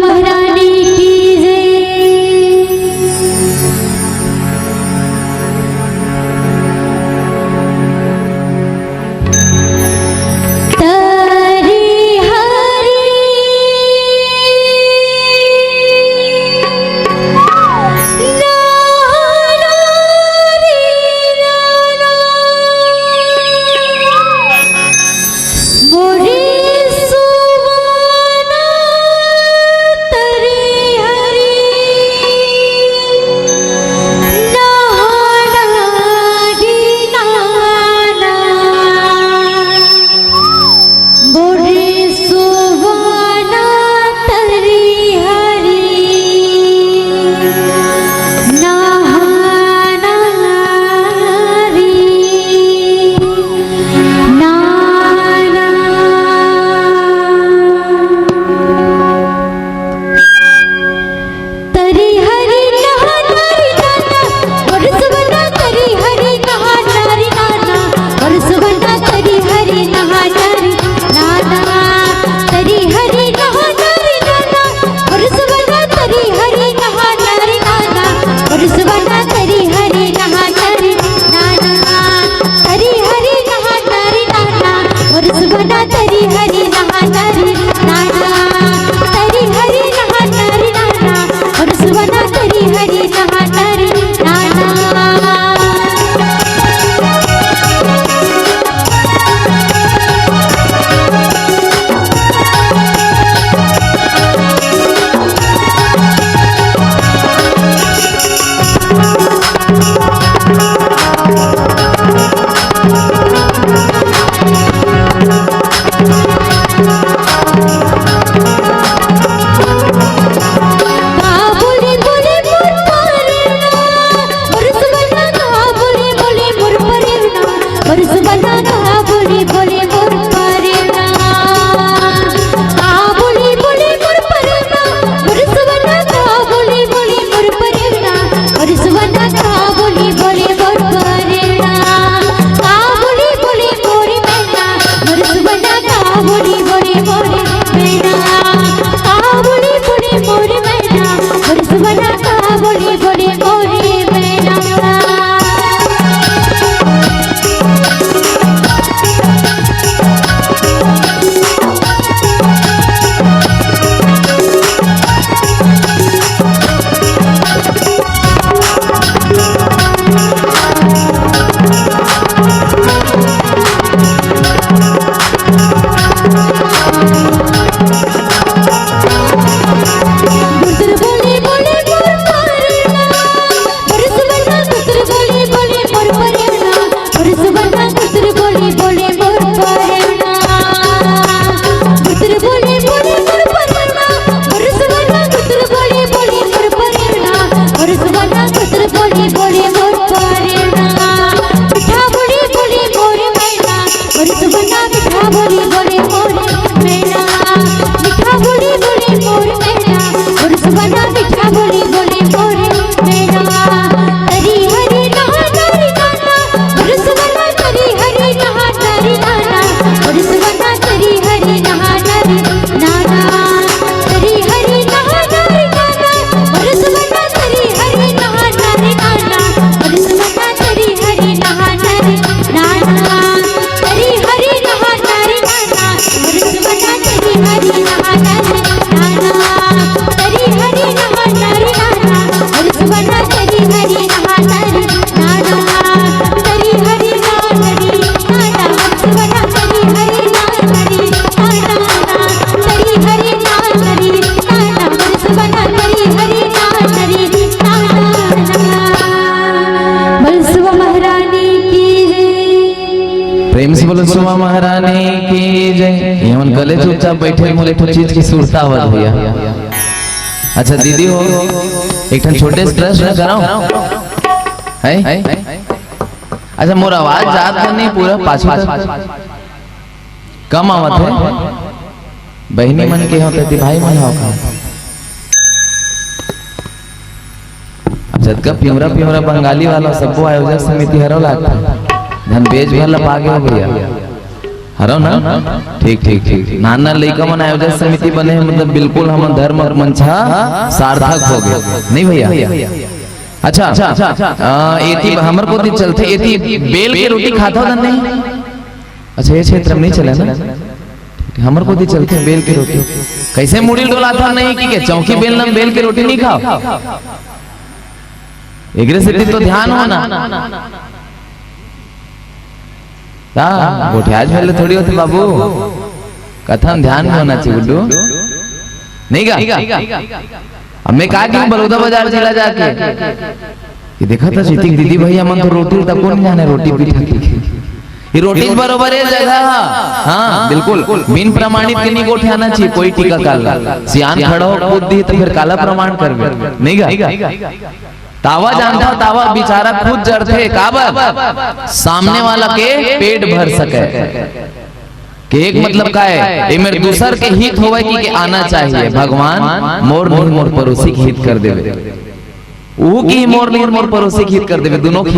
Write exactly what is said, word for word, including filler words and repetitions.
महारानी की जय। तरी हरी मोरे सुवना तरी हरी नहाना दी नाना। मोरे सुवना तरी हरी नहाना री नाना। तरी हरी नहाना री नाना, मोर सुवना तरी हरी नहाना री नाना, मोर सुवना तरी हरी नहाना री नाना। तरी हरी नहाना री नाना, मोर सुवना तरी हरी नहाना री नाना, मोर सुवना तरी हरी नहाना री नाना। तरी हरी नहाना री नाना, मोर सुवना तरी हरी नहाना री नाना। तरी हरी नहाना री नाना, मोर सुवना तरी हरी नहाना री नाना। प्रेम से बोलो सुमा महारानी की जय। ये मन कले चुपचाप बैठे, मोला एक ठो चीज की सुरता आवत भैया। अच्छा दीदी हो, एक ठन छोटे से प्रश्न कराओ, है? अच्छा मोर आवाज जात तो नहीं पूरा पाछू तक? कम आवत है? बहिनी मन के हो, कति भाई मन हो का? अब जतका पिंवरा पिंवरा बंगाली वाला सब्बो आयोजक समिति हरो लागथे। धन बेच भर ल पागे हो भैया। हरव ना? ठीक, ठीक, ठीक। नान नान लइका मन आयोजन समिति बने हे, मतलब बिल्कुल हमन धर्म मंच ह सार्थक हो गए, नहीं भैया? अच्छा, अ, एती हमर कोती चलथे, एती बेल के रोटी खाता हो नहीं? अच्छा, ये क्षेत्र में नहीं चले ना, हमर कोती चलथे बेल के रोटी। कैसे मुड़ी डोलाथा नहीं कि के चौकी बेल न बेल के रोटी नहीं खाओ? एकरे सेती तो ध्यान होना। का गोठियाज भर ले थोड़ी होथे बाबू, कथन ध्यान में होना चाहिए गुड्डू, नहीं का? अब मैं का कहूँ बलौदा बाजार जिला जाके कि देखा था जीतिक दीदी भैया मन तो रोटी तक कोन जाने रोटी पीठा की ये रोटी बरोबर है जगह। हाँ, बिल्कुल बिन प्रमाणित के नहीं गोठियाना चाहिए कोई टीका काल ला। सियान खड़ा हो खुद दी तो फिर काला प्रमाण करबे, नहीं का? तावा जानता, तावा बेचारा खुद जरथे, काबर? सामने वाला के पेट भर सके। के एक मतलब का है, एमेर दूसर के हित होवे कि के आना चाहिए। भगवान मोर नहीं मोर पड़ोसी के हित कर देवे, उहू की मोर नहीं मोर पड़ोसी के हित कर देवे, दोनों के